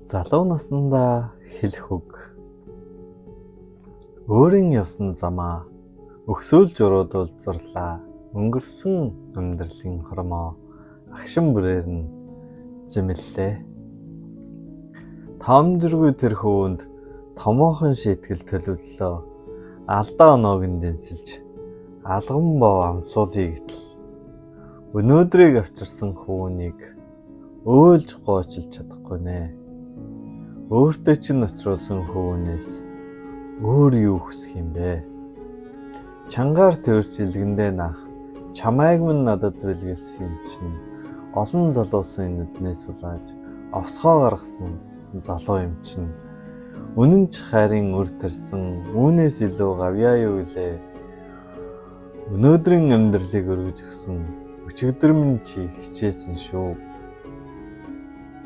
Залуу насндаа хэлэх үг. Өөрийн явсан замаа өгсөөл журуудвал зурлаа. Өнгөрсөн амьдралын хормоо агшин бүрээр нь зэмлэлээ. Тоомжиргүй тэр хөвөнд томоохон шийтгэл төлөвлөлөө. Алдаа оноог нь дэнсэлж алган бов амсуулъя гэтэл өнөөдрийг авчирсан хөвөнийг өөлж гоочилж чадахгүй нэ. Өөртөө чинь учруулсан хөвөөнөөс өөр юу хүсэх юм бэ? Чангаар тэрч илгэндээ наах чамайг минь надад бэлгэлсэн юм чинь олон залуусын нүднээс улааж овсгоо гаргасан залуу юм чинь үнэн ч хайрын үр тарьсан үүнээс илүү гавьяа юу гэлээ. Өнөөдрийн амьдралыг өргөж өгсөн өчигдөр минь чи хичээсэн шүү.